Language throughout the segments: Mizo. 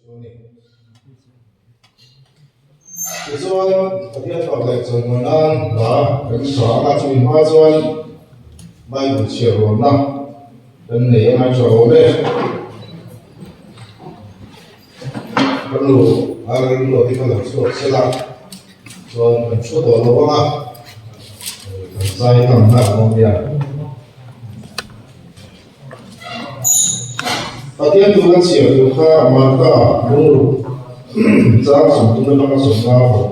chu a ni. Tichuan, Pathian fak leh chawimawi nan hla kan sa ang a, chumi hma chuan Bible chhiar rualna kan nei a ngaithla awm e. Ka nu a ringlo hi ka lo chhuak sela chuan kan thu tawh lo ang a, kan zai tam nghal awm nia. Pathian thu kan chhiar tur kha Marka lungruk chang 30 atanga 50 bawk.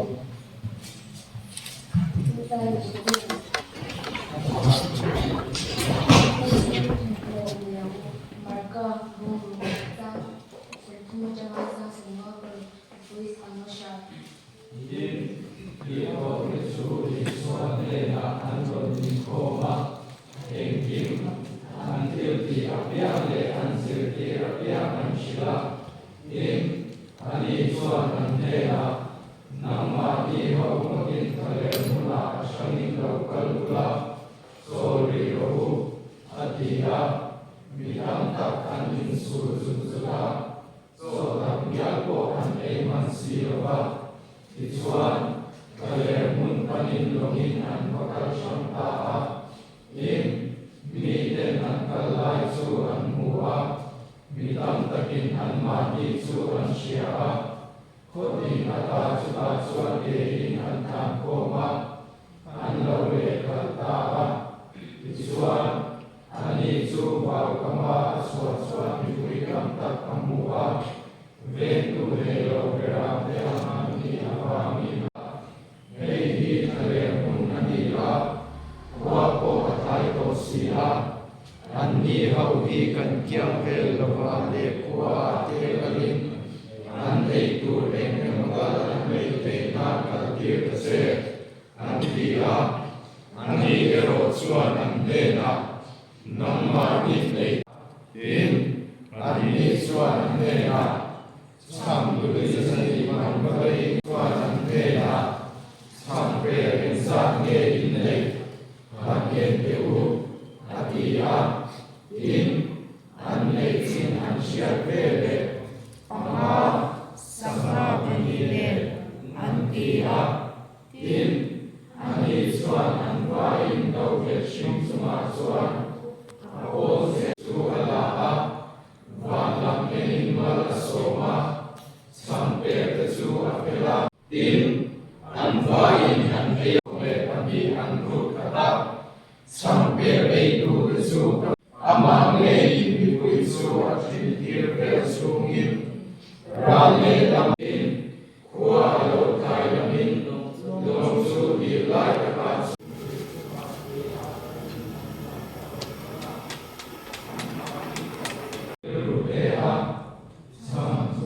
Tin, tirhkohte chu Isua hnenah an rawn inkhawm a, engkim an thiltih apiang leh an zirtir apiang an hrilh a. Tin, ani chuan an hnenah, Nangmahni ho ngawtin thlaler hmunah a hrangin lo kal ula, chawl rih rawh u, a ti a. Mi tam tak an insul zut zut a. Chaw tak ngial pawh an ei hman si lo va, tichuan thlaler hmun panin lawngin an va kal hrang ta a. Tin, miten an kal lai chu an hmu a, mi tam takin anmahni chu an hria a, khawtin ata chutah chuan kein an tlan khawm a, an lo lehkhalh ta a. Tichuan, Ani chu vaukama a chhuah chuan mipui tam tak a hmu a, vengtu nei lo beram te ang an nih avangin a hei hi thlaler hmun a ni a, khua pawh a tlai tawh si a, anni ho hi kan kiang vel lova leh khua ah te kalin an ei tur eng emaw tal an lei theih nan kal tir ta che. An ti a, ani erawh chuan an hnenah, Nangmahni ei. Tin, anni chuan an hnenah, Chhang lui zani man va lei chuan an hnenah, Chhang vel engzat nge in neih? Han en teh u, a ti a. Tin, an neih chin an hriat ve leh panga sangha pahnih nen an ti a. Tin, ani chuan an vaiin do vet hring chungah chuan a awl zel chu a la a, van lam enin mal a sawm a, chhang pek te chu a fel a. Tin, an vaiin an ei leh pahnih an rut khat a, chhang pek ei tu te chu amah ngeiin mipui chu a thintir vel chungin ral lehlam in Khua a lo tlai lamin lawng chu dil lai takah chu. Rilru hle a chhang chu.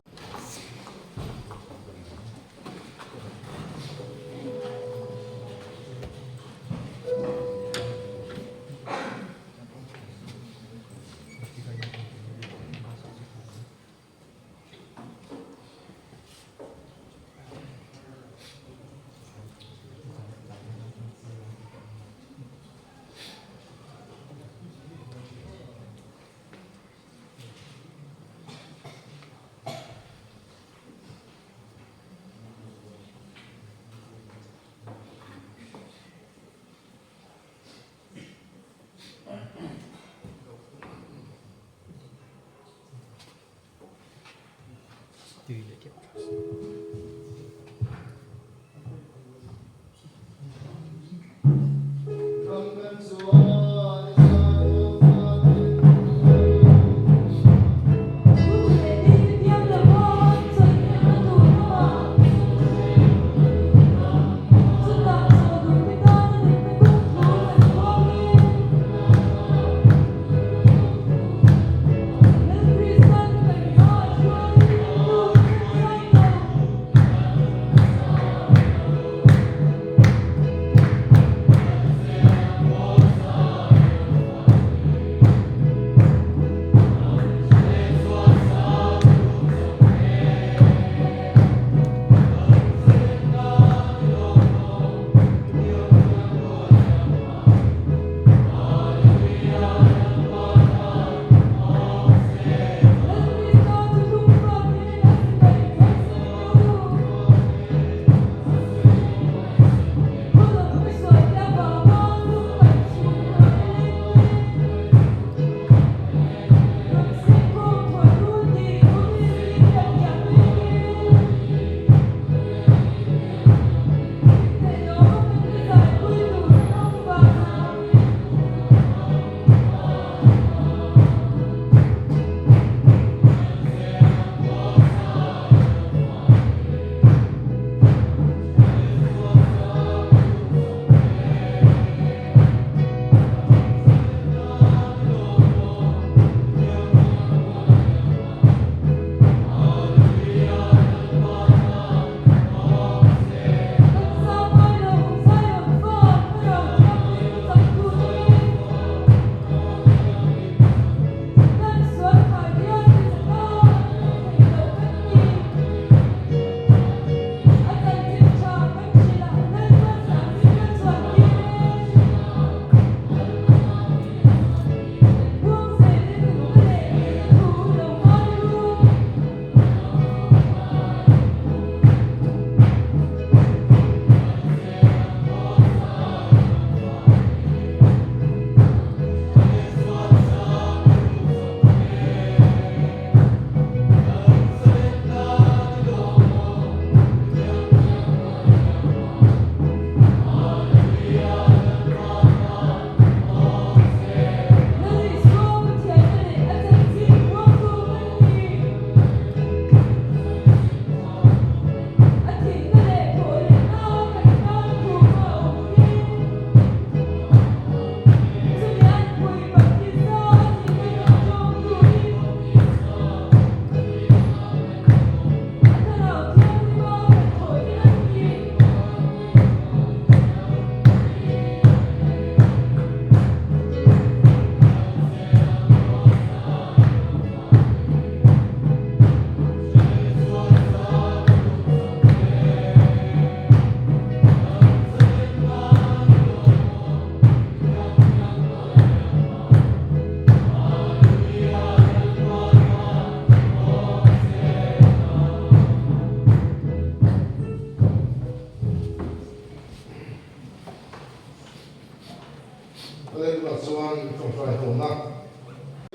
A lehkha chuan tawngtai hlawmna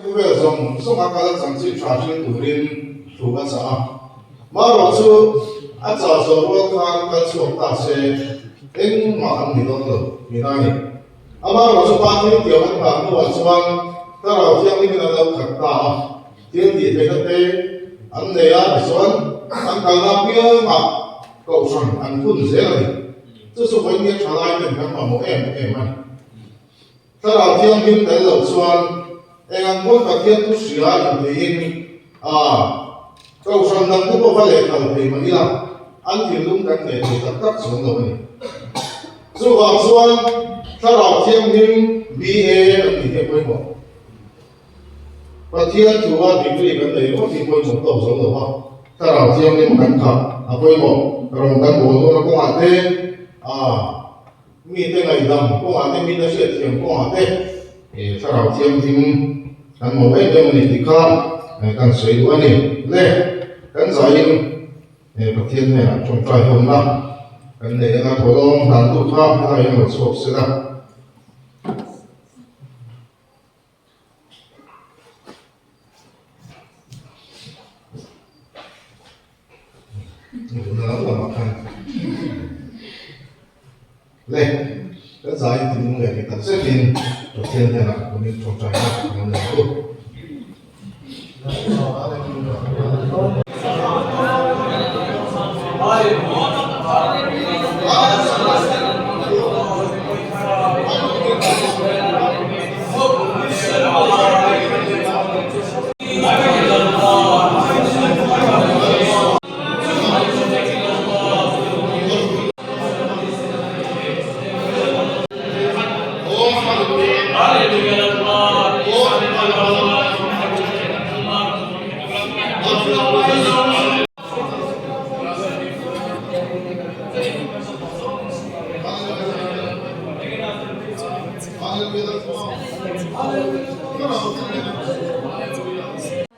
khawvel zawng zawng a kal a chanchin tha hring turin thu a chah a. Marawh chu a chah zawh rual khan kal chhuak ta se engmah an ni dawn lo tihna a ni. Amarawh chu pa thil tiang an nghah hnuah chuan Thlarau Thianghlimin an lo khat ta a, thil tih theihna te an nei a, tichuan an kalna apiangah kohhran an hun zel a ni. Chu chu vawinia thalai ten kan mamawh em em a ni. Thlarau Thianghlim tel loh chuan eng ang pawn Pathian thu hria intheiin a kohhran dang te pawh va lehkhal thei mah ila an thinlung kan hneh thei tak tak chuang lo a ni. Chuvang chuan Thlarau Thianghlim BA an tih hi a pawimawh. Pathian thua degree kan nei ringawt hi pawimawh tawk zo lo a, Thlarau Thianghlim kan kha a pawimawh. Rawng kan bawl dawn a kawngah te a. Mite ngaihdam kawngah te, mite hriatthiam kawngah te Thlarau Thianghlim kan mawm em em a ni tih kha kan sawi duh a ni. Le, kan zaiin Pathian hnenah tawngtai hlawmna kan nei anga thawhlawm hlantu kha helai hian lo chhuak se la. Le kan zai thinlung leh mi tak zetin Pathian hnenah kumin tawngtaina kan nei ang u.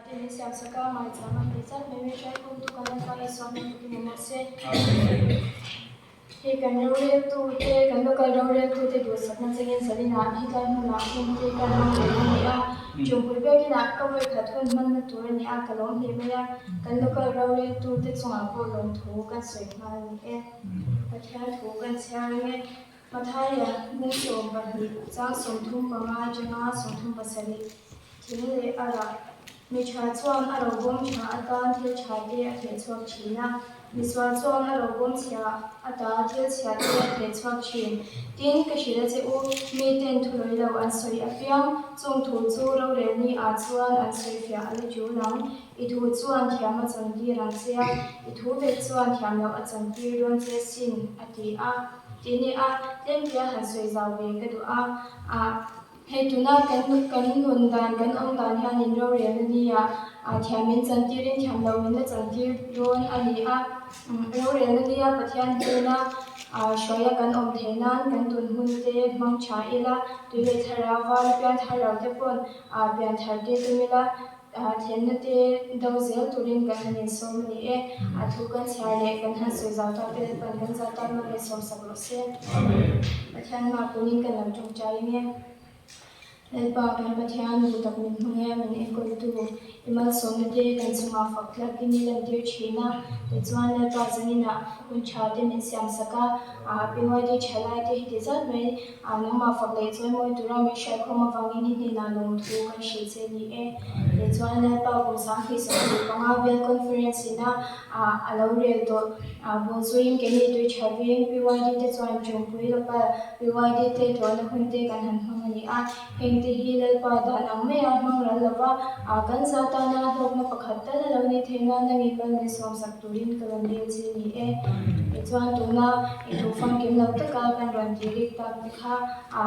Te min siam sak a, maicham a hmeh zat mai mai hrai khawmtu kan Lalpa Isua hming takin awm rawh se. Hei kan roreltu te, kan local roreltu te duhsakna chengin zaninah hetlai hmunah hun te kan hmang leh a ni a. Chungpui biakinah ka vawikhat hun hmanna tur a ni a, ka lawm hle mai a. Kan local roreltu te chungah pawh lawmthu kan sawi nghal a ni e. Pathian thu kan chhiar ang e. Mathaia bung 12 chang 35 atanga 37 thing leh a rah. Mi tha chuan a robawm tha atan thil tha te a theh chhuak thin a, misual chuan a robawm chhia ata thil chhia te a theh chhuak thin. Tin, ka hrilh a che u, mi ten thulawi lo an sawi apiang, chung thu chu rorel ni ah chuan an sawi fiah a la tul ang. I thu chuan thiam a chantir ang che a, i thu vek chuan thiam loh a chantir dawn che sin, a ti a. Tih ni a, tlemtia han sawi zau ve ka duh a, ah. Hei tuna kan kan nun dan kan awm dan hianin rorel a nia, ah thiam min chantirin thiam lo min la chantir dawn a ni a, rorel a nia Pathian hnena ah hruaia kan awm theih nan kan tun hun te hmang tha ila, tui leh thlarau val pian thar lo te pawn ah pian thar te tum ila, ah thlenna te do zel turin kan han insawm a ni e, a thu kan chhiar leh kan han sawi zau tak te Lalpan kan zau tak nawm leh sawm sak rawh se. Pathian hma kunin kan lo tawngtai ang e. Lalpa kan Pathian duh tak min hmang e, min enkawltu i malsawmna te kan chungah fak tlakin i lantir thin a, tichuan Lalpa zaninah hun tha te min siam sak a, PYD thalai te heti zat mai nangmah fak leh chawimawi tura min hriatkhawm avangin i hnenah lawmthu kan hrilh che ni e. Tichuan Lalpa kum 2025 Bial Conference ina a lo rel tawh. Bawlzuiin keini tui tha veng PYD te chuan Chungpui Local PYD te tlawhna hun te kan han hmang a ni a, heng te hi Lalpa dan ang maia hmang ral lova kan za tana hlawkna pakhat tal a lo nih theih nan nangin mal min sawmsak turin ka rawn dil che ni e. Tichuan tuna i thu famkim lo taka kan rawn tih rik tak te kha A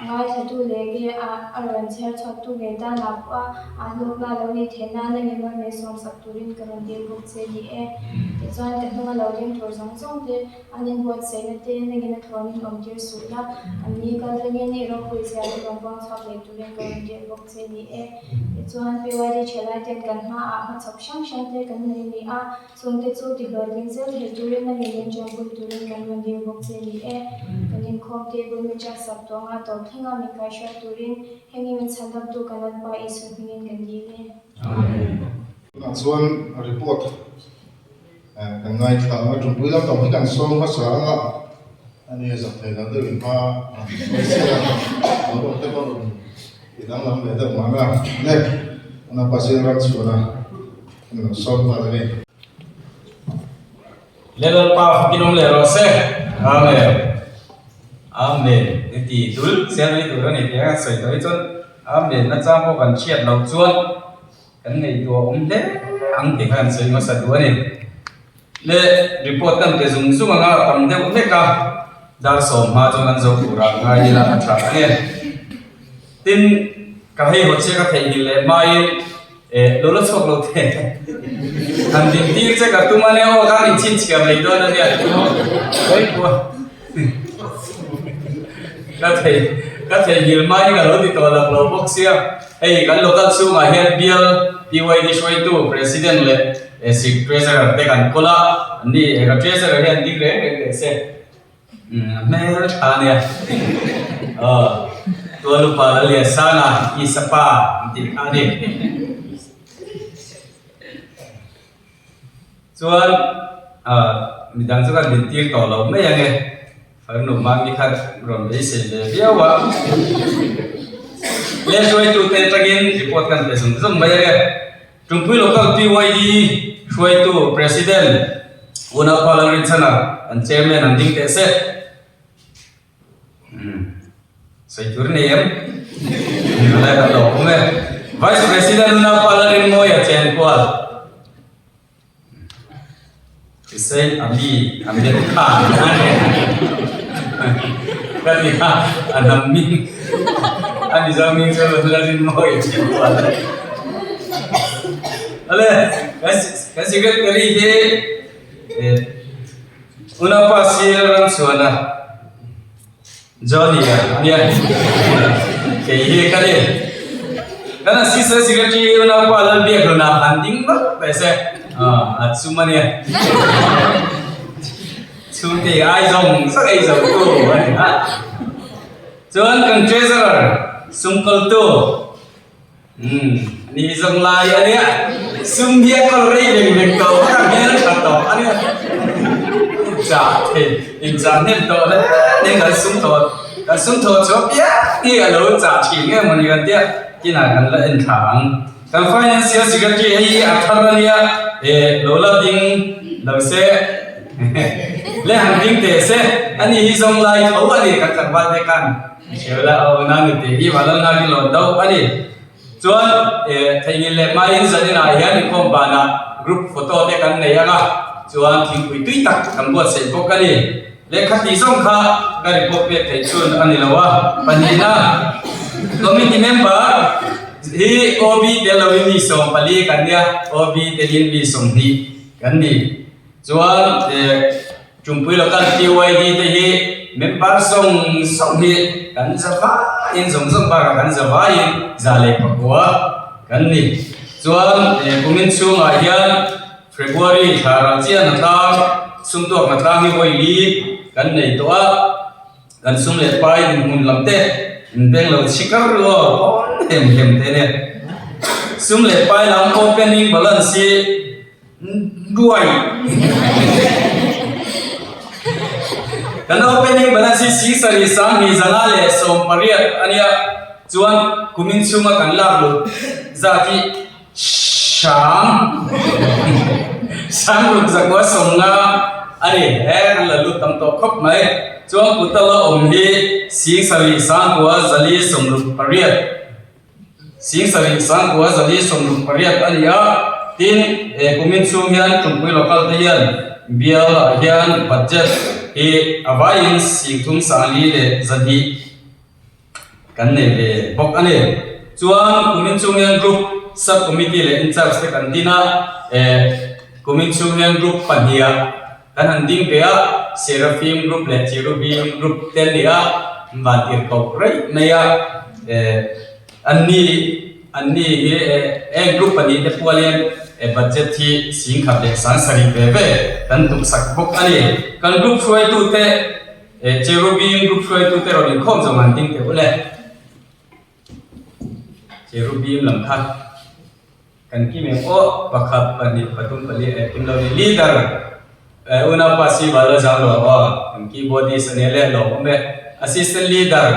ngaithlatu leh ge a a rawn chher chhuaktu ngei danah pawh a hlawkna lo nih theih nan engemaw mei sawmsak turin ka rawn dil bawk che ni e. Tichuan ka hnunga lo ding tur zawng zawng te an inbuatsaihna te nangin a thlawnin awm tir suh la, an ni kal tlangin i ropui zia te rawn puang chhuak leh turin ka rawn dil bawk che ni e. Tichuan PYD thalai. thalai ten kan hmaah hmachhawp hrang hrang te kan nei a ni a, chungte chu tihlawhtling zel thei turin a ngei ṭanpui turin kan rawn dil bawk che ni e. Kan inkhawm table mi ṭiaksak tuanga tawp thlenga min kaihruai turin heng i min chhandamtu kan Lalpa Isua hmingin kan dil e. Amen. Tunah chuan report kan ngaithla ang a, ṭumpui lampang hi kan sawm hmasa ang a, a nia zak thei lo deuhin hma sawi chiah a, boruak te pawh rawn ti danglam ve deuh mahna le, a napa zir ram chhuana kan lo sawm nghal a ni. Le Lalpa fakin awm leh rawh se. Amen. Amen. Ni ti dul sel mai tur a ni tih a sawi tawh hi chuan Amen na chang pawh kan hriat loh chuan Kan ngaihtuah awm hle ang tih kha kan sawi hmasa duh a ni. Le report kan pe zung zung anga a tam deuh hlek a, dar 10 hma chuan kan zo tur ah ngai ila a tha ang e. Tin, ka hei haw che ka theihnghilh leh hmain eh lo la chhuak lo te han din tir che ka tum a nia aw kan inchhinchhiah mai dawn a nia Ka thei ka theihnghilh hmain ka lo ti tawh lak lo bawk sia. Hei kan local chhungah hian bial PYD hruaitu President leh Sik Treasurer te kan kawl a, an ni ka Treasurer hian ding reng reng teh se. Umm a hmel tha ania. Aw Tualupa Lalliansanga Isapa an tih kha a ni. Chuan midang chu kan min tir tawh lo mai ange, farnu mami kha rawn beisei ve viau a, le hruaitute atangin report kan pe zung zung mai ange. Tumpui Local PYD hruaitu President Unaupa Lalrinchhana an Chairman an ding teh se. Sawi tur nei em? Alai ka lo awm e. Vice President unaupa Lalrinmawia Chenkual. Hussein Ami Ahmed Khan a ni. Ka ti kha a hnam hming a Mizo hming chu Lalrinmawia Chenkual. Ale, kan secretary hi Unaupa Sir Ramchhuana Johnny a nia kei hi ka ni. Kan Assistant Secretary unaupa Lalbiakluna han ding vak teh se a chum a nia. Chhungte ai zawng zawng ei zo tu a ni a. Chuan kan Treasurer Sumkawltu Umm, ni zawng lai a nia, sum hi a kawl rei veng veng tawh a, hmel tha tawh a nia. Inchah thei, inchah hnem tawh hle hle kan sum thaw, kan sum thaw chhuah piang hi a lo chah thin nge mawni kan tia, kinah kan la en thla ang. Kan Financial Secretary hei hi a thar a nia, eh lo la ding lo se, le han ding teh se, ani hi zawng lai tho a ni kan tlangval te khan. Hriala a awm a ni tih hi Vanlalna hi lawm deuh a ni. Chuan theihnghilh leh hmain zaninah hian inkhawm banah group photo te kan nei ang a, chuan thingpui tui tak kan buatsaih bawk a ni. Lehkha tih zawng kha ka report pek theih chhun a ni lo a. Pahnihna, Committee member hi OB tel loin mi 14 kan nia, OB telin mi 20 kan ni. Chuan Tumpui Local PYD te hi member zawng zawng hi kan za vaiin zawng zawng bakah kan za vaiin 109 kan ni. Chuan kumin chhungah hian February thla ral chian a tlang, sumtuak hna tlang hi vawi li kan nei tawh a, kan sum leh pai dinhmun lam te inbeng lo chhi kar ru aw pawn hem hem te nia. Sum leh pai lam opening balance hi Ruai Kan opening balance hi 7 sang hnih 518 a nia chuan kumin chhunga kan lak luh zat hi sang sang ruk zakua 50 a ni he kan la lut tam tawh khawp mai chuan kuta la awm hi 7 sang 468 7 sang 468 a ni a, tin he kumin chhung hian Tumpui Local te hian bial ah hian budget hi a vaiin 3 sang 400 kan nei ve bawk a ni. Chuan kumin chhung hian group sub committee leh in charge te kan din a, eh kumin chhung hian group pahnih ah kan han ding ve a, Seraphim group leh Cherubim group te an ni a, an van tir koh raih mai a. Eh, an ni Anni hi eng group pahnihte pualin budget hi singkhat leh sangsarih ve ve kan tumsak bawk a ni. Kan group hruaitute Cherubim group hruaitute rawn inkhawm zawng an ding teh u le. Cherubim lam kha kan kim em aw pakhat pahnih pathum pali eh kim lo ni leader unaupa Siva lo zau lo aw kan keyboardist a nia le lawm awm e assistant leader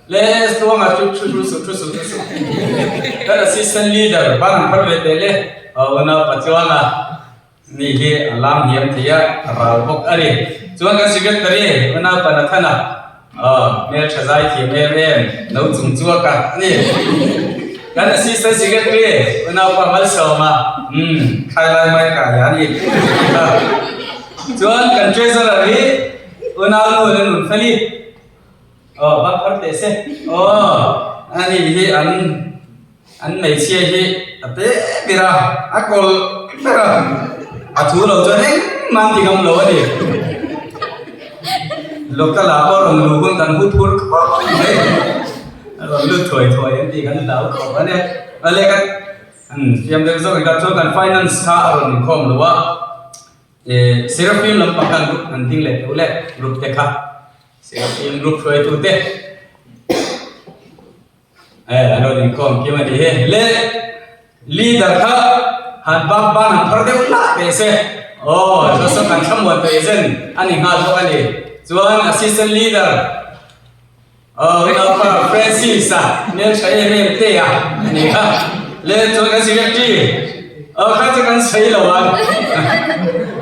Le Tluanga chu thu thu suh thu suh thu suh kan assistant leader ban an phar ve teh le unaupa Tluanga ni hi a lam hniam thei a a ral bawk a ni chuan kan secretary unaupa Nathana aw hmel tha zai thiam em em no chung chuak a ni kan assistant secretary unaupa Malsawma umm khai lai mai kai a ni chuan kan treasurer hi unau nu le Nunfeli. Aw bak phar teh se. Aw ani hi an an hmeichhia hi a te ber a, a kawlh ber a, a thu lo chuan engmah an ti ngam lo a ni. Local ah pawh rawn luh hun kan hu phur khawp mai. A rawn lut thuai thuai an tih kan hlau khawp a nia. Awle kan fiam deuh zawk in chuan kan finance kha a rawn inkhawm lo a. Seraphim lampang khan group an ding leh teuh le group te kha Seraphim group hruaitu te eh an rawn inkhawm kim a ni hi le leader kha han bak ban han phar deuh lah teh se aw Joseph kan thlamuan tawh zen a ni nghal bawk a ni chuan assistant leader Aw unaupa Francis a hmeltha em em te a ni kha le chuan kan secretary aw kha chu kan sawi lo ang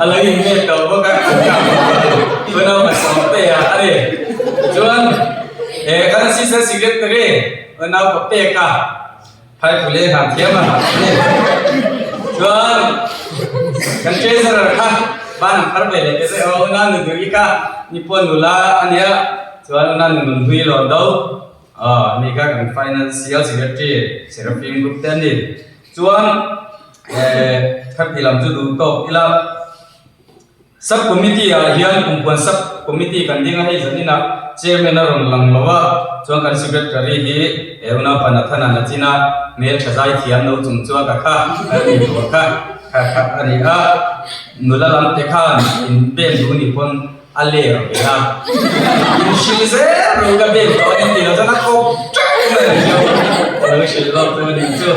a lo in met tawh bawk a unaupa Sawmte a a ni chuan he kan assistant secretary unaupa Peka Phaiphu leh hna thiam a ni. Chuan kan treasurer kha ban an phar ve leh te zai aw una nu duh i kha ni pawh nula a nia chuan una nu nun hui lo do aw ni kha kan financial secretary Seraphim group te a ni. Chuan eh kha ti lam chu duh tawk ila. Sub Committee ah hian kumpuan Sub Committee kan ding a, hei zanin ah Chairman a rawn lang lo a, chuan kan Secretary hi Eunapa Nathana Nachina hmel tha zai thiam lo chung chuan ka kha a ni tur kha kha kha a ni a, nula lam te khan in pen duh ni pawn a ler ve a, in hrilh zel ru ka pen tawh a ni tih lo chuan a kawp teuh mai ang chu ka lo hrilh lawk chu a nih chu.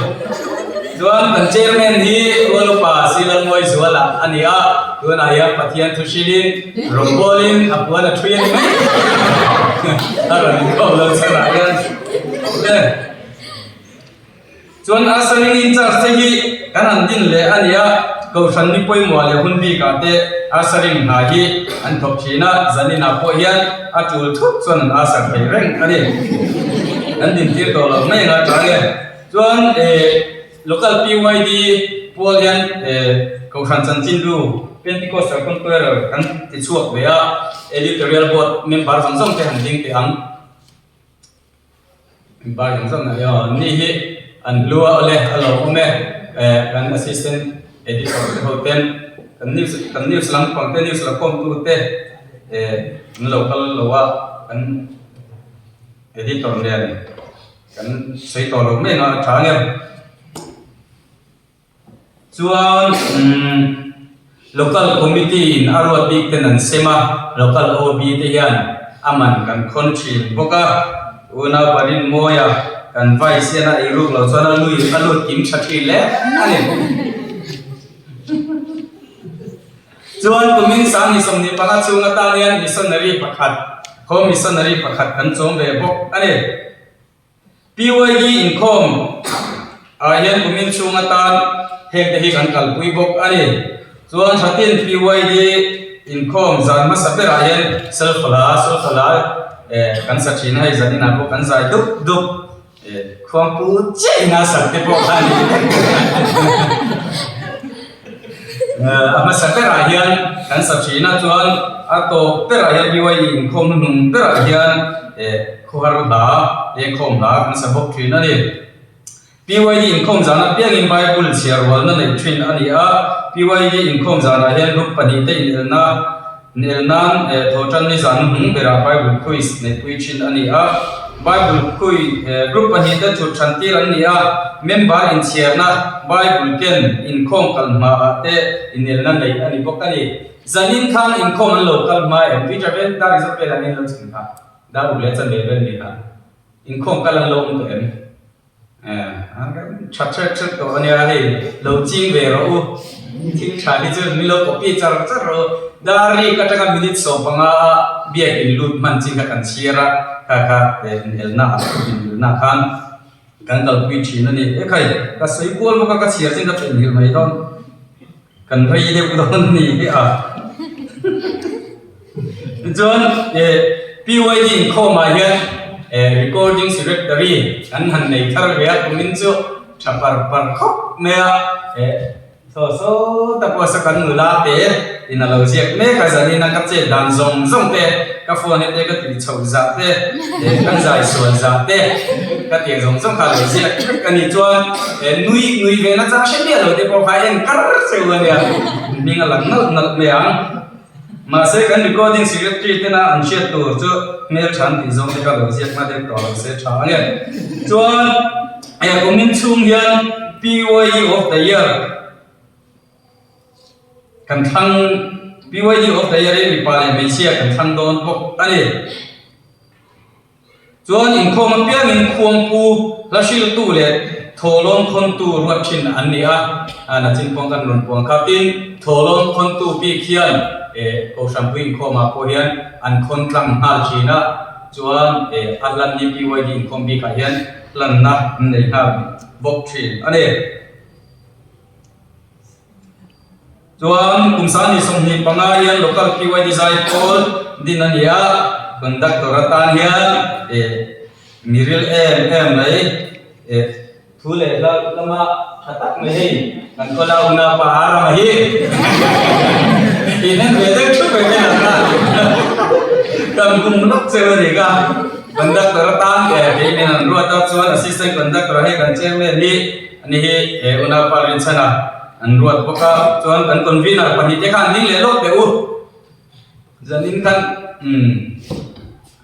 Chuan kan Chairman hi Ualupa Silalmawi Zuala a ni a, tunah hian Pathian thu hrilhin rawngbawlin a puan a thui a ni mai. A rawn inkhawm lo chhanah hian. Chuan Ushering in charge te hi kan han din leh a ni a, Kohhran ni pawimawh leh hun bikah te Ushering hna hi an thawk thin a, zaninah pawh hian a tul thut chuan an usher thei reng a ni. Kan dintir tawh loh mai anga tang e. Chuan local PYD pual hian Kohhran Chanchindu Pentecostal Conqueror kan ti chhuak ve a, Editorial Board member zawng zawng te han ding teh ang. Member zawng zawng a aw ni hi an hlu a awle a lo awm e kan Assistant Editor te ho ten kan news kan news lampang te news la khawm tu te an lo kal lo a kan Editor nen Kan sawi tawh lo mai ang a tha ang em? Chuan umm Local Committee in a ruat bik ten an sem a, Local OB te hian a man kan khawn thin bawk a, Unau Parinmawia kan Vice hian a eiruk lo chuan a lui a lut kim tha thin hle a ni. Chuan kumin sang ni 25 chhung atan hian Missionary pakhat, Home Missionary pakhat kan chawm ve bawk a ni. PYD inkhawm ah hian kumin chhung atan heng te hi kan kalpui bawk a ni. Chuan thatin PYD inkhawm zan hmasa berah hian Selfala, Solfala eh kan sa thin a, hei zan inah pawh kan zai dup dup eh khuangpu chiah ina sak te pawh kha a ni. A hmasa berah hian kan sa thin a, chuan a tawp berah hian PYD inkhawm hnuhnung berah hian eh Khawhar hla, Lengkhawm hla kan sa bawk thin a ni. PYD inkhawm zan apiangin Bible chhiar rualna neih thin a ni a. PYD inkhawm zanah hian group pahnihte inelna inel nan thawhtanni zan hnung berah Bible quiz neihpui thin a ni a. Bible khui group pahnihte thut hran tir an ni a, member inchhiarna Bible ken inkhawm kal hmaah te inelna neih a ni bawk a ni. Zanin khan inkhawm an lo kal hma em? Teacher te dar result vel an en lo chhin kha, dar uk leh chanve vel ni kha inkhawm kal an lo awm tawh em? Tha thet thet tawh a nia hei lo ching ve rawh u thil tha hi chu min lo copy char char rawh u dar rik atanga minute 15 a biak in lut hman chin kha kan chhiar a kha kha inelna ah inelna khan kan kalpui thin a ni ekhai ka sawi kual bawk a ka chhiar chin ka theihnghilh mai dawn. Kan rei deuh dawn ni hi a. Tichuan PYD inkhawmah hian recording secretary an han nei thar ve a, kumin chu tha par par khawp mai a. Thaw saw ta pawh sa kan nula te in a lo ziak mek a, zanin a ka chet dan zawng zawng te, ka phone te ka tih chhoh zah te, kan zai sual zah te ka tih zawng zawng kha a lo ziak vek a ni. Chuan nui nui ve na chang hre miah lo te pawh kha en kar cheu a nia, hming a lang nalh nalh mai ang. Mahse kan recording secretary tena an hriat tur chu hmel tha an tih zawng te kha lo ziak hma deuh tawh lo se tha ang e. Chuan kumin chhung hian PYE of the year Kan thlang PYD of the year hi mipa leh hmeichhia kan thlang dawn bawk a ni. Chuan inkhawm apiangin khuangpu hla hriltu leh thawhlawm khawntu ruat thin an ni a, nachin pawng kan rawn puang kha. Tin, thawhlawm khawntu bik hian Kohhranpui inkhawmah pawh hian an khawn tlang nghal thin a, chuan a hlanni PYD inkhawm bikah hian hlanna an nei nghal bawk thin a ni. Chuan kum sani 25 hian local PYD zaipawl din a ni a, conductor atan hian eh mi ril em em mai eh thu leh hla lama tha tak mai hei kan khawla una pa a rama hi in en ve deuh thup em em ang a kan bum lawk cheu a ni ka conductor atan eh kei nen an ruat a chuan assistant conductor hei kan chairman hi Ani hi he unaupa rinchhana an ruat bawk a, chuan kan convener pahnihte khan ding leh lawk teh u. Zanin khan umm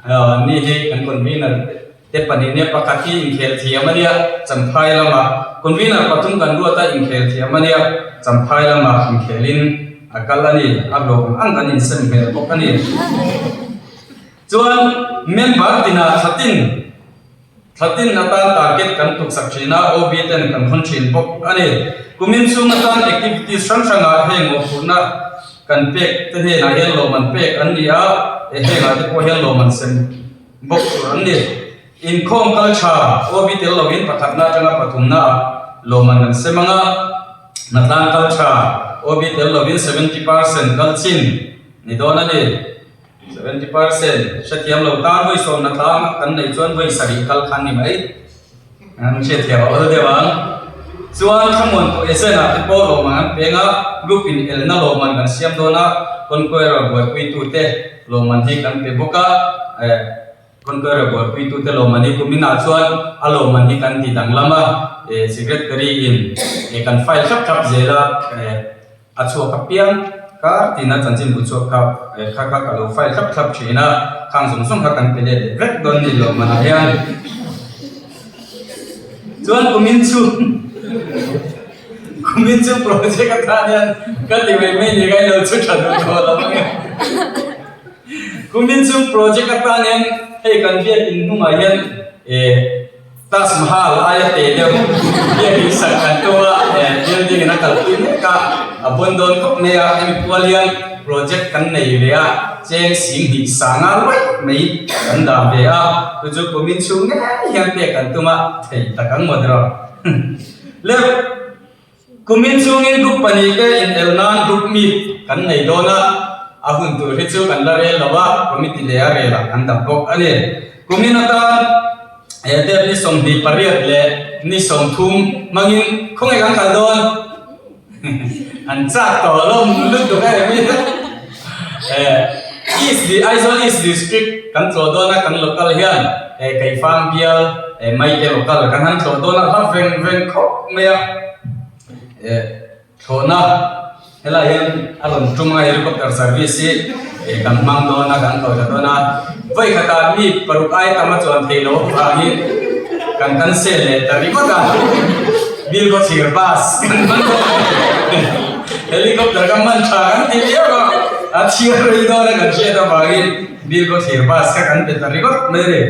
ani hi kan convener te pahnih nia pakhat hi inkhel thiam a nia Champhai lamah convener pathum kan ruat a inkhel thiam a nia Champhai lamah inkhelin a kal a ni a hlawh ang ang kan insem hmel bawk a ni. Chuan member tinah thlatin Thla tin atan target kan tuksak thin a, OB ten kan hawn thin bawk a ni. Kumin chhung atan activities hrang hrangah heng mawhphurhna kan pek te hnenah hian lawmman pek an ni a, hengah te pawh hian lawmman sem bawk tur an ni. Inkhawm kal tha OB tel lovin pakhatna atanga pathumna ah lawmman kan sem ang a, hnatlang kal tha OB tel lovin 70% kal chin ni dawn a ni. 70% hrethiam lo tan vawi sawmna tlang kan neih chuan vawi sarih kal khan ni mai. An hriathiam a awl deuh ang. Chuan thlamuan pawh Ezen ah te pawh lawmman an peng a, group in elna lawmman kan siam dawn a, Conqueror buaipuitu te lawmman hi kan pe bawk a, eh Conqueror buaipuitu te lawmman hi kumin ah chuan a lawmman hi kan ti danglam a, eh secretary in eh kan file thlap thlap zel a, eh. A chhuak apiang kar tina chanchin bu chhuak kha kha kha ka lo file thlap thlap thin a, khang zawng zawng kha kan pe let leh vek dawn ni lo manah hian chuan kumin chu kumin chu project atan hian ka ti mai mai ni ka ilo chu tha duh tawh lo ang e kumin chu project atan hian hei kan biak in hnungah hian eh. Taj Mahal aia teh deuh biakin sak kan tum a, building in a kalpui mek a, a bawn dawn khawp mai a, hemi pual hian project kan nei ve a, cheng 20 sanga luai mai kan dah ve a, chu chu kumin chhung ngei hian pek kan tum a, thei tak ang maw tiraw. Le kumin chhungin group pahnihte inel nan group meet kan nei dawn a, a hun tur hi chu kan la rel lo a, committee leh a relah kan dah bawk a ni. Kumin atan. He date ni 28 leh ni 30 hmangin khawnge kan kal dawn? An chak tawh lawm lutuk em hi. East Aizawl East District kan tlawh dawn a kan local hian Keifang bial Maite local kan han tlawh dawn a hla veng veng khawp mai a. Thlawhna. Helai hian a rawn tum a helicopter service hi eh kan hmang dawn a kan tawih ta dawn a vawi khatah mi paruk ai tam a chuan theih loh avangin kan cancel leh ta ringawt a Bilkhawthlir bus kan hman dawn helicopter ka hman tha kan ti viau a a chhiar rei dawn a kan hriat avangin Bilkhawthlir bus kha kan pe ta ringawt mai a ni.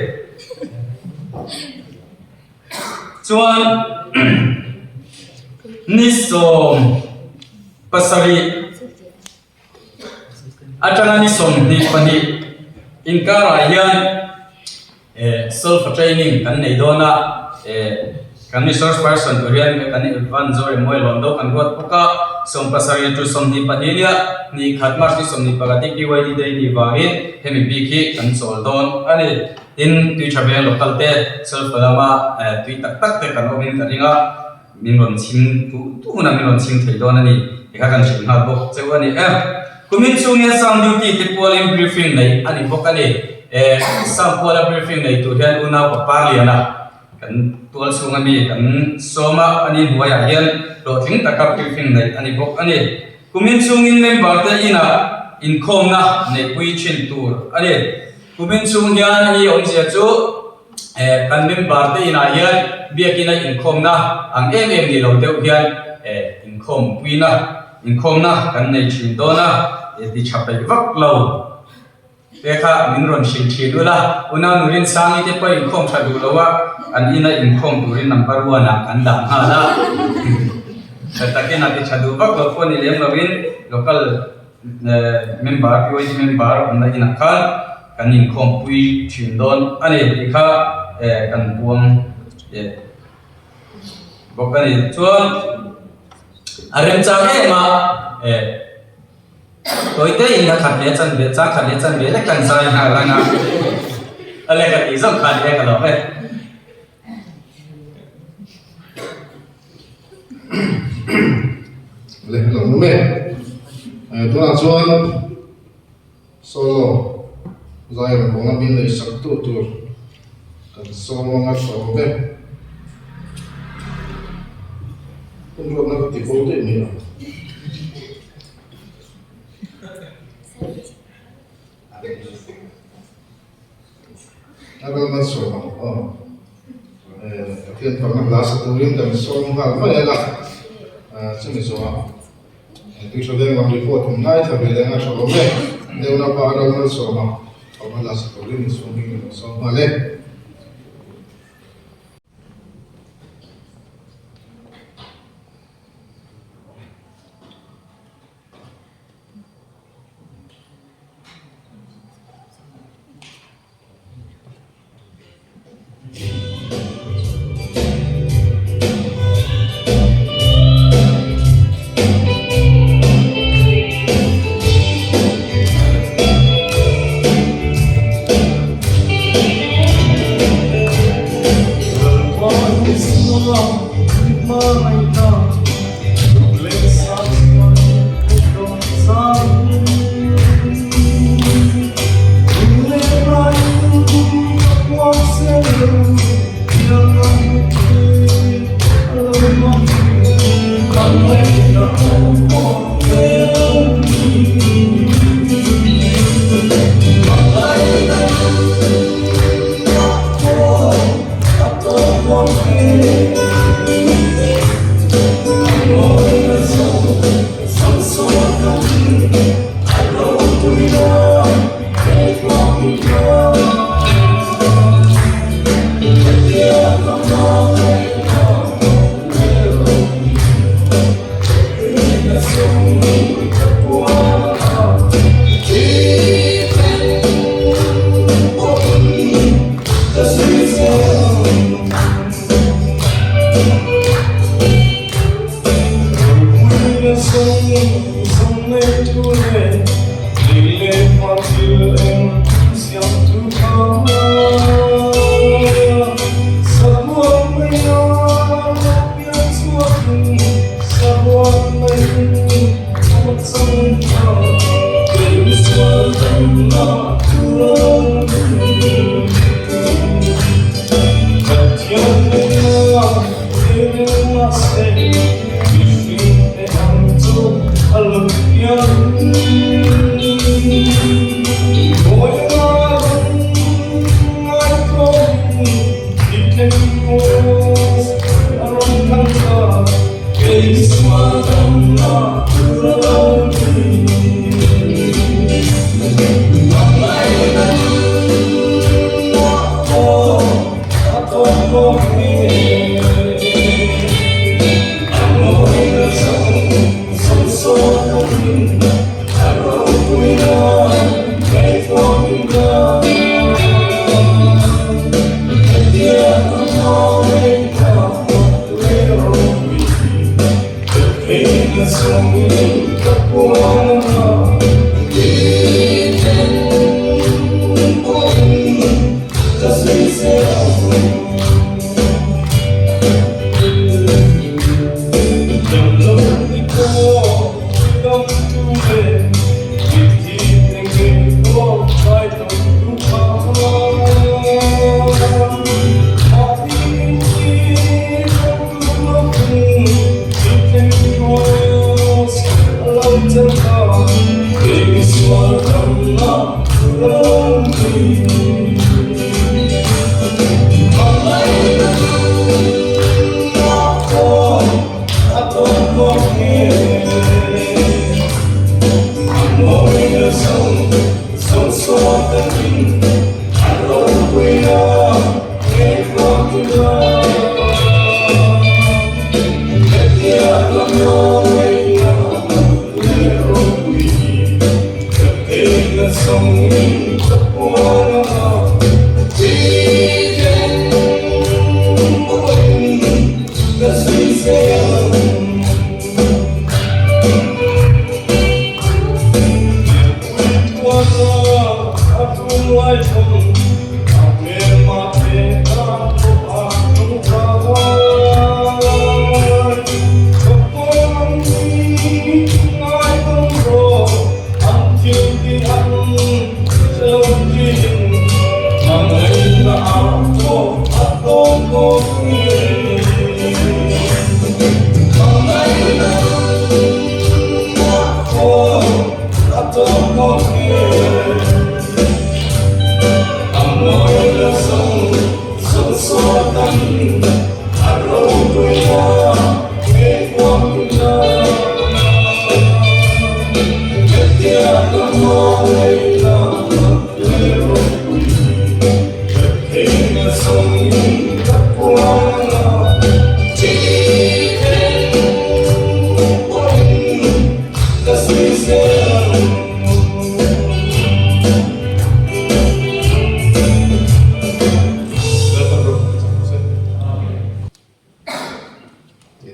Chuan ni 17 atanga ni 22 inkarah hian eh solfa training kan nei dawn a eh kan resource person tur hian kan Evan Zoremawia lawm deuh kan ruat bawk a 17 to 22 nia ni khat March ni 21 DPYD day ni vangin hemi bik hi kan chawl dawn a ni. Tin, tui tha veng local te sulfa lama tui tak tak te kan awmin ka ring a, min rawn chhim duh duh hunah min rawn chhim thei dawn a ni tih kha kan hrilh nghal bawk cheu a ni em. Kumin chhung hian sound duty te pualin briefing neih a ni bawk a ni. Sound puala briefing nei tur hian unau pa Parliana kan tual chhunga mi kan sawm a, ani hnuaiah hian hlawhtling taka briefing neih a ni bawk a ni. Kumin chhungin member te inah inkhawmna neihpui thin tur a ni. Kumin chhung hian i awmzia chu eh kan member te inah hian biakina inkhawmna ang em em ni lo deuh hian eh inkhawmpuina inkhawmna kan nei thin dawn a, eh ti tha peih vak lo te kha min rawn hrilh thin ula, unau Nurin Sangi te pawh inkhawm tha duh lo a, an ina inkhawm turin number one ah kan dah nghal a, tha takin a ti tha duh vak lo pawh ni lem loin local Member, PYD member awmna inah khan kan inkhawmpui thin dawn a ni tih kha kan puang bawk a ni. Chuan a remchang em a, tawite in a khat leh chanve, chang khat leh chanve lek kan zai nghal ang a, a lehkha tih zawng kha ni e ka lawm e. Lehlam awm e. Tunah chuan solo zai rawn bawng a min neih sak tu tur kan sawm anga tha awm e. Hun ruatna ka ti bo daih mai a. A ral malsawm ang aw. Pathian fakna hla sa turin kan sawm nghal mai ang a, chumi zawhah Tuitha Veng lam report in ngaithla ve leh ngaithla lo e. Deuhna pa a ral malsawm ang fakna hla sa turin insum hi kan sawm nghal e.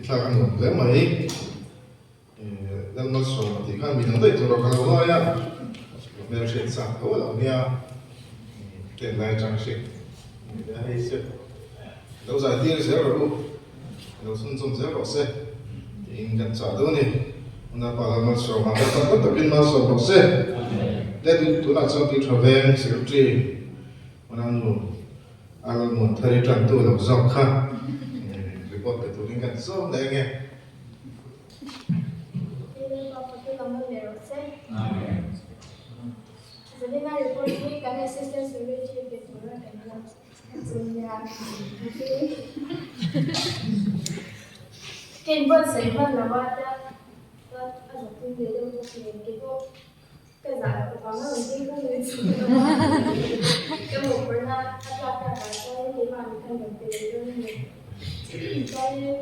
Thlak a nuam hle mai. Lalmalsawma tih khan mi dang daih tur a ka lo ngai a, ka hmelhriat chak tho a lo nia, ten lai atang hriat nia hei chu lo zai tir zel rawh u, lo chhunzawm zel rawh se tiin kan chah dawn a ni. Unaupa Lalmalsawma Lalpan tam takin malsawm rawh se. Le tunah chuan tui tha veng Secretary Unau A lo nuam thar i tantu lo zawk kha report pe turin kan zawm leh ange. Lalpa fatu ka hmun leh rawh se. Zanina report hi kan Assistant Secretary pe tura kan la chu nia. Ka inbuatsaih hman lo a, a zakpui ve deuh bawk nen keipawh. Ka zah loh vang a rawn ding ka nui chhuak a, ka mawhphurhna a tlak tak ah chuan keimah mi khan rawn pe leh dawn a ni. Chuanin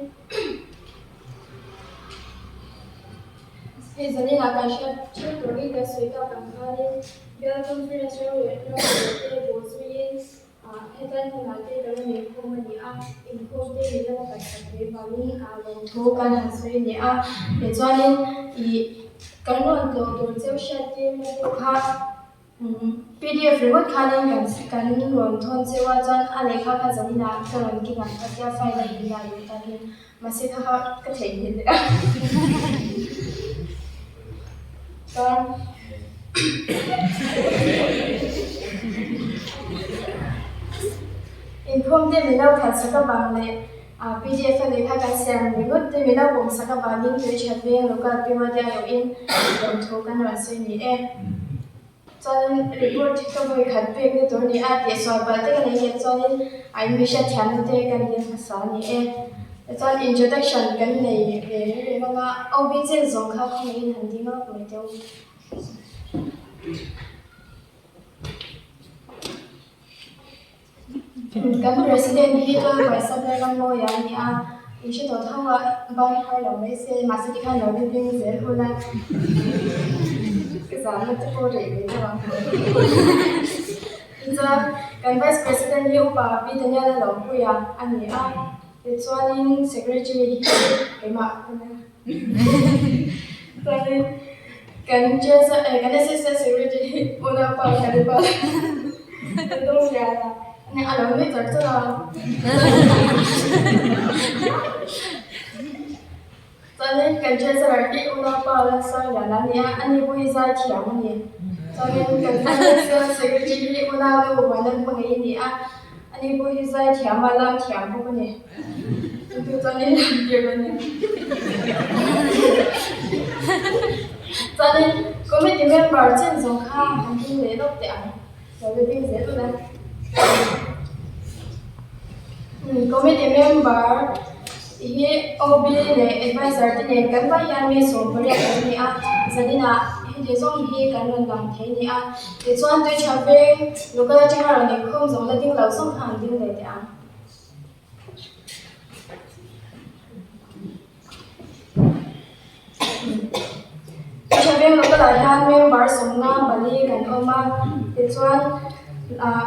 hei zanin ah kan hriat theuh tur hi kan sawi tak ang khanin Bial Conference rorel te bawhzuiin Hetlai hmunah te kan rawn inkhawm a ni a, inkhawm te min lo khat khat ve vangin lawmthu kan han sawi a ni a. Tichuanin ih kan rawn tlawh tur cheu hriat tirna pawh kha pdf ringawt khanin kan kan rawn thawn cheu a, chuan a lehkha kha zaninah ka rawn keng ang kha tia file a indah luh takin mahse kha kha ka theihnghilh leh a. Chuan Inkhawm te min lo khat sak avang leh pdf a lehkha kan siam ringawt te min lo pawm sak avangin tui that veng local PYD aiawhin lawmthu kan rawn sawi ni e. Chuanin report ka vawi khat pek na tur a ni a, tihsual palh te ka nei leh chuanin a inmihriat thiamna te kan dil hmasa a ni e. Tichuan introduction kan nei ve reng reng ang a, OB chen zawng kha khawngaihin han ding lawk mai teh u. Kan President hi chuan Paisa ber ram mawi a ni a, in hre tawh tho a, ban har lo mai se, mahse tikhan lo ri ding zel hun a, ka zahna te pawh reh ve deuh ang. Tichuan kan Vice President hi Upa Pi Daniel a lo pui a a ni a, tichuanin Secretary hi keimah ka ni a. Chuanin kan Treasurer eh kan Assistant Secretary hi unaupa Kalipa ka dawng lian a, nia a lo nui char char a. Chuanin kan Treasurer hi unaupa Lalsangliana a ni a, ani pawh hi zai thiam a ni. Chuanin kan Financial Secretary hi unau nu Vanlalhmangaih a ni a, ani pawh hi zai thiam a, lam thiam bawk a ni. Chu chuanin lam tir a ni. Chuanin committee member chen zawng kha han ding leh lawk teh ang, lo la ding zel ula. Committee member hi OB leh advisor te nen kan vai hian mi 18 kan ni a, zaninah heti zawng hi kan rawn lang thei a ni a. Tichuan Tuichha veng local atanga rawn inkhawm zawng la ding lo zawng kha an ding leh teh ang. Tha veng local ah hian member 54 kan awm a tichuan ah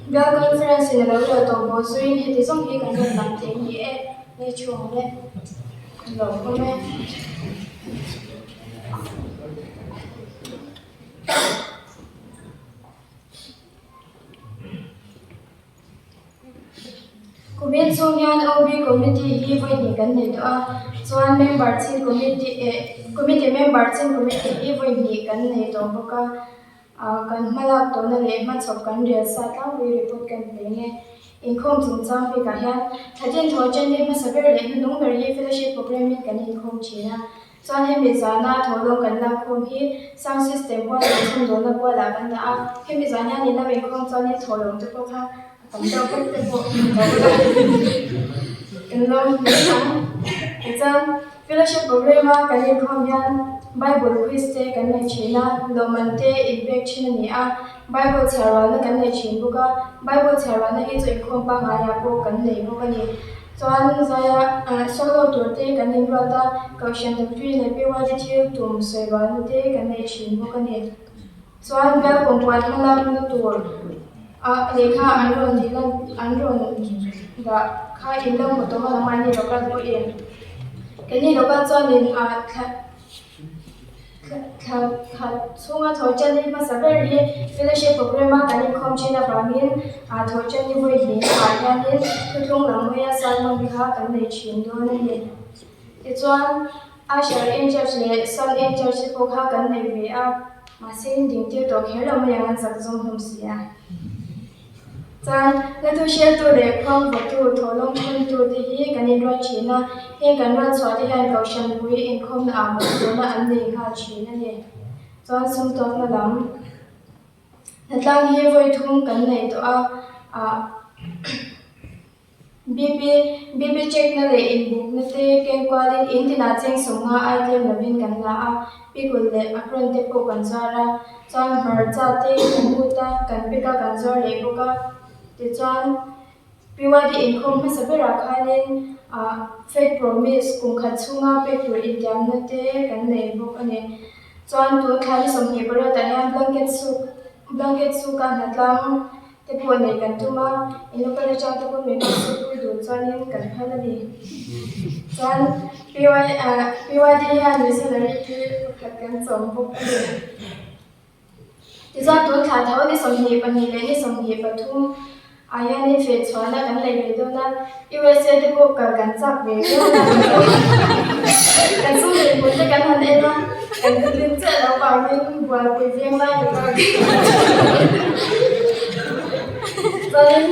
bial conference in alo rel tawh bawh zuiin heti zawng hi kan rawn lang thei ni e ni thu awm e lawm awm e. Kumin chhung hian OB Committee hi vawi hnih kan nei tawh a, chuan member chin committee eh committee member chin committee hi vawi hnih kan nei tawh bawk a, ah kan hmalak tawhna leh hmachhawp kan rel sa tlangpui report kan pe nge. Inkhawm chungchang bikah hian Thlatin thaw chen hi hmasa ber leh hnuhnung ber hi fellowship programme in kan inkhawm thin a, Chuan hemi zana thawhlawm kan lakkhawm hi sound system bual leh chhawmdawlna bualah kan dah a, hemi zan hian in lo inkhawm chuanin thawhlawm te pawh kha a tam deuh vek te pawh kan lawm hle ang. Tichuan fellowship programme a kan inkhawm hian Bible quiz te kan nei thin a, lawmman te inpek thin a ni a, Bible chhiar rualna kan nei thin bawk a, Bible chhiar rualna hi chu inkhawm pangaiah pawh kan nei bawk a ni. Chuan zaia solo tur te kan inruat a, Kohhran Doctrine leh PYD thil tum sawi rualna te kan nei thin bawk a ni. Chuan bial kumpuan hmalakna tur a lehkha an rawn dil a, an rawn dah kha in lo hmu tawh a lamah ni local pawhin keini local chuanin ah thla Thla khat chhunga thawhṭan ni hmasa ber hi fellowship programme a kan inkhawm ṭhin avangin thawhṭan ni vawi hnihnaah hianin thuthlung lam hawia sermon kha kan nei ṭhin dawn a ni. Tichuan, Usher in charge leh Son in charge te pawh kha kan nei ve a, mahse in dingtir tawh kher lo mai ang an zak zawng hlawm si a. Chuan hlathu hrialtu leh khuang vawtu, thawhlawm thawntu te hi kan inruat thin a, heng kan ruat chhuah te hian Kohhran pui inkhawmna ah mawhphurhna an nei nghal thin a ni. Chuan sumtawkna lam hnatlang hi vawi thum kan nei tawh a, ah. BP, BP check na leh inbukna te keng kualin in tinah cheng 50 ai tlem lovin kan la a, pickle leh apron te pawh kan zuar a, chuan hmarcha te kan ut a, kan pick a kan zuar leh bawk a, tichuan PYD inkhawm hmasa berah khanin ah Faith Promise kum khat chhunga pek tur intiamna te kan nei bawk a ni. Chuan tun thla ni 28 ah hian blanket suk blanket suka hnatlang Te pawh neih kan tum a, in local atang te pawh min rawn sawipui duh chuanin kan phal a ni. Chuan PYD hian missionary hi pakhat kan chawm bawk a ni. Tichuan tun thla tho ni 22 leh ni 23 ah hianin feh chhuahna kan nei ve dawn a, USA te pawh kal kan chak ve viau a, kan sum dinhmun te kan han en a, kan hlim chiah loh vangin bualpui veng lai ka kal. Chuanin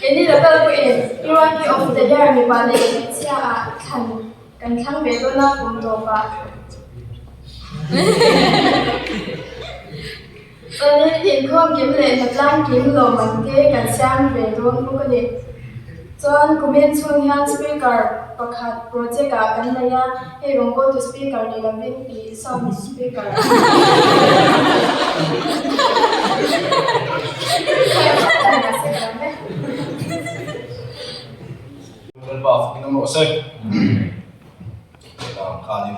keini local pawhin PYP of the year mipa leh hmeichhia ah thlan kan thlang ve dawn a kum tawpah. Chuanin inkhawm kim leh hnatlang kim lawmman te kan siam ve dawn bawk a ni. Chuan kumin chhung hian speaker pakhat project ah kan nei a, hei rawngbawltu speaker ni lovin ih sound speaker Lalpa fakin awm rawh se. Heta khanin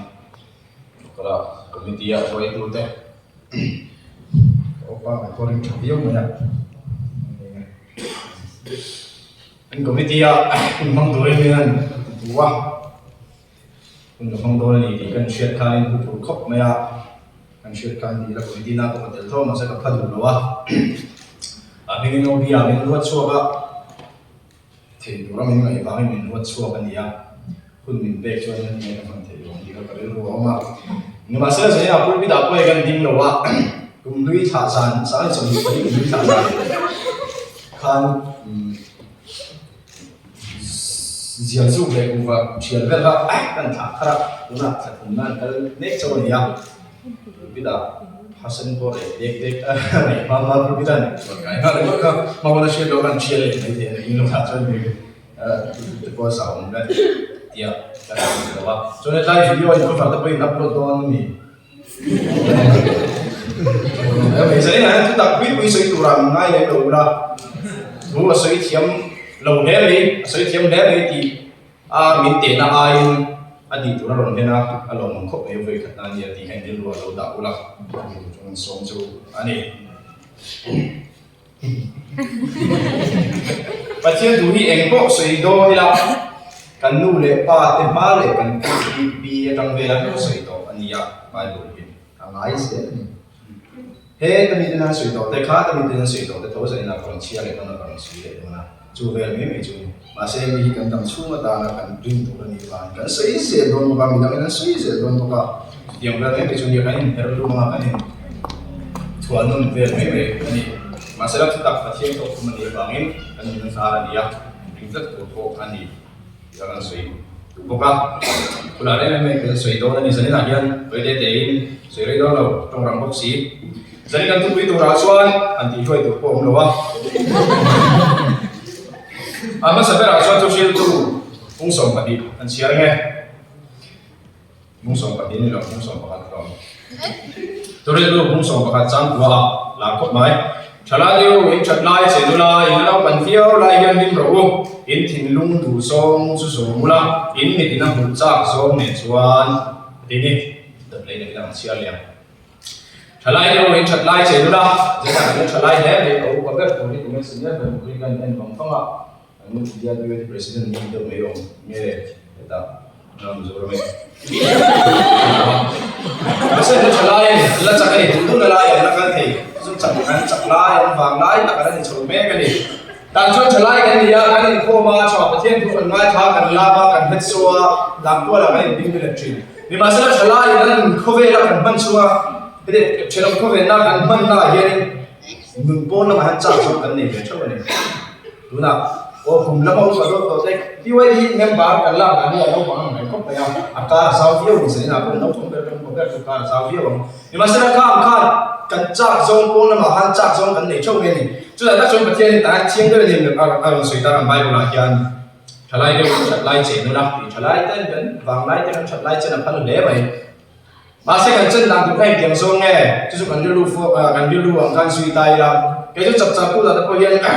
Kala committee a hruaitu te ka upa ngaih pawh ring tha viau mai a. An committee a hun hmang turin min han ti a, hun ka hmang dawn a ni tih kan hriat khanin pu phur khawp mai a, kan hriat khan ti ila committee na pawh ka tel tho a mahse ka pha duh lo a, a hmingin OB ah min ruat chhuak a. Thei tura min ngaih vangin min ruat chhuak a ni a, hun min pek chuan hian nge ka hman theih lo ang tih kha ka rilru a awm a. Nimahsela zanin ah pulpit ah pawh hi kan ding lo a, kum hlui thlah zan, 2024 kum hlui thlah zan khan zial zuk leh kuhva thial vel kha kan thlah thar a, tunah thla thumna an kal mek chauh a ni a. Pulpit ah Hasan pawh leh dek dek a ngaih hma hma pulpit a chuan kai nghal ringawt kha hma huna hriat loh khan thial leh mai thei a ni in lamah chuan mi te pawh a zah awm vel tia ka hre thei lo a chuan hetlai video in cover te pawhin upload dawn a ni zanin ah hian thutak pui pui sawi turah min ngai lem lo ula thu a sawi thiam lo hle mai a sawi thiam hle mai tih A min tehna aiin a tih tur a rawn hlen a, a lawmawm khawp mai vawi khat na nia tih kha inrilru a lo dah ula, a tih tur chu an sawm chu a ni. Pathian duh hi eng pawh sawi dawn ila, kan nu leh pa te hma leh kan pu pi pi atang vela kan sawi tawh a nia, Bible hi a ngai zel a ni. He ka miten an sawi tawh te kha ka miten an sawi tawh te tho zanin a ka rawn chhiar leh dawn a, ka rawn sawi leh dawn a. Chu vel mai mai chu a ni. Mahse mi hi kan dam chhung atana kan rin tur a nih vangin kan sawi zel dawn bawk a, midangin an sawi zel dawn bawk a. Chutiang vel mai mai chu nia kan inher lum a, kan inthuah nawn vel mai mai a ni. Mahse la thutak Pathian tawk thum a nih avangin kan nun hnar a ni a, ring tlat tur pawh a ni tih a kan sawi duh bawk a. Thulah reng reng mai kan sawi dawn a ni. Zaninah hian sawi te tein sawi rei dawn lo, tawng rang bawk si. Zanin kan thupui turah chuan an tihhruai tur pawh a awm lo a. A hmasa berah chuan thuhriltu pung 12 an chhiar nge? Pung 12 ni lo, pung 11 ka awm. Thuhriltu pung 11 chang kua ah lar khawp mai. Thalai u, in that lai che nula, in la naupan viau lai hian hlim rawh u. In thinlung duh zawng chu zawm ula, in mit in a hmuh chak zawng nen chuan a ti ni. Dawt lei na hian an chhiar leh ang. Thalai deuh in that lai che nula, zeta kan la thalai hle mai, ka upa ber tur hi tunge senior ber tur hi ka in en vang vang a, kan nu India Deputy President ni deuh mai awm nge hetah na Mizoram e. Mahse an la thalai a ni, an la chak a ni, duh duhna lai an la kal thei, chu chak an chak lai an vang lai tak an la ni chho mek a ni. Tah chuan thalai kan ni a, kan inkhawm a, chhuah Pathian thu kan ngaithla a, kan lam a, kan hmet saw a, lamtualah kan inbing vel thin. Nimahsela thalai in an khawvela kan hman chhunga heti thenawm khawvelna kan hmanna ah hianin nun pawn lamah hian chak zawk kan nei ve theuh a ni. Tunah aw kum lama upa dawt tawh te PYD member kan lak dan hi a naupang ang mai khawp mai a, a kar a zau viau ni zanin ah pawh naupang ber kan upa ber chu kar a zau viau ang. Nimahsela kha ang khan kan chak zawng pawn lamah khan chak zawng kan nei theuh mai a ni. Chutah tak chuan Pathian in tah hian chiang deuh a ni a rawn sawi tak ang Bible ah hian. Thalai deuh in that lai che nula tih thalai ten kan vanglai te kan that lai chen a phal hle mai. Mahse kan chen dan tur kha engtiang zawng nge chu chu kan rilru fo kan rilru ang khan zui ta ila kei chu chapchar kut ah te pawh hian ka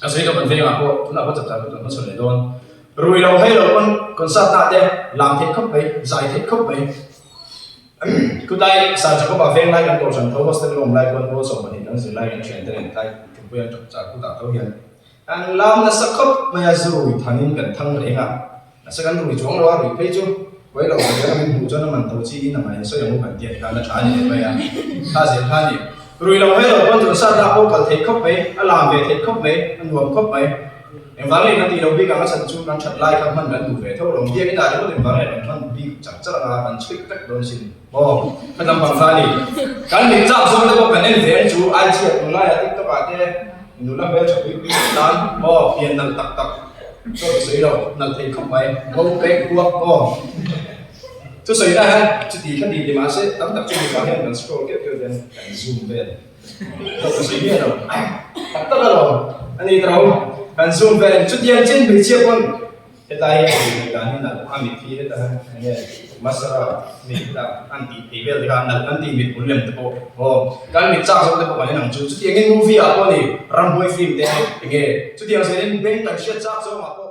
sawi tawh kan vengah pawh tunah pawh chapchar kut kan hmachhawn leh dawn. Rui lo hei lo pawn concert ah te lam theih khawp mai zai theih khawp mai. Khulai Sir Jacob-a veng lai kan kohhran tho hostel lawm lai pawn pawl 12 kan zir lai kan thian te nen tlai thingpui an chapchar kut ah tho hian Kan lam nasa khawp mai a, zu rui thangin kan thang reng a, nasa kan rui chuang lo a, rui phei chu huai lo ang hian a min hmuh chuan a man to chi in a ngaih sawi ang u kan ti a ti khan a tha a ni leh mai a, kha zel kha a ni. Rui lo hei lo pawn chuan sat ah pawh kal theih khawp mai, a lam ve theih khawp mai, a nuam khawp mai. Engvang leh kan tih lo bik ang a chhan chu kan that lai kha hman kan duh ve tho lo, biakin ah ringawt engvang leh kan hman bik char char ang a, kan chhuih vek dawn sin. Aw, ka dam bang kha a ni. Kan mit chak zawng te pawh kan en ve ang chu, IG ah tunlai ah TikTok ah te, Nula hmeltha pui pui leh tan maw pian nalh tak tak chuan ka sawi lo, nalh thei khawp mai, ngo pek kuak maw chu sawi lai hian chuti kha ti ti mahse tam tak chu mipa hian kan scroll keuh keuh hian kan zoom vel dawt ka sawi miah lo, tak tak alawm a ni tawh kan. An zoom vel a ni. Chutiang chin hmeichhia pawn hetlai hi a inneih dan hi nalh a mit hi heta hian eng nge mascara mi heta an tih thei vel te kha nalh an tih mit hmul lem te pawh aw kan mit chak zawk te pawh kan inang chu. Chutiangin movie ah pawh a ni ramhuai film te eng nge chutiang zelin beng kan hriat chak zawngah pawh.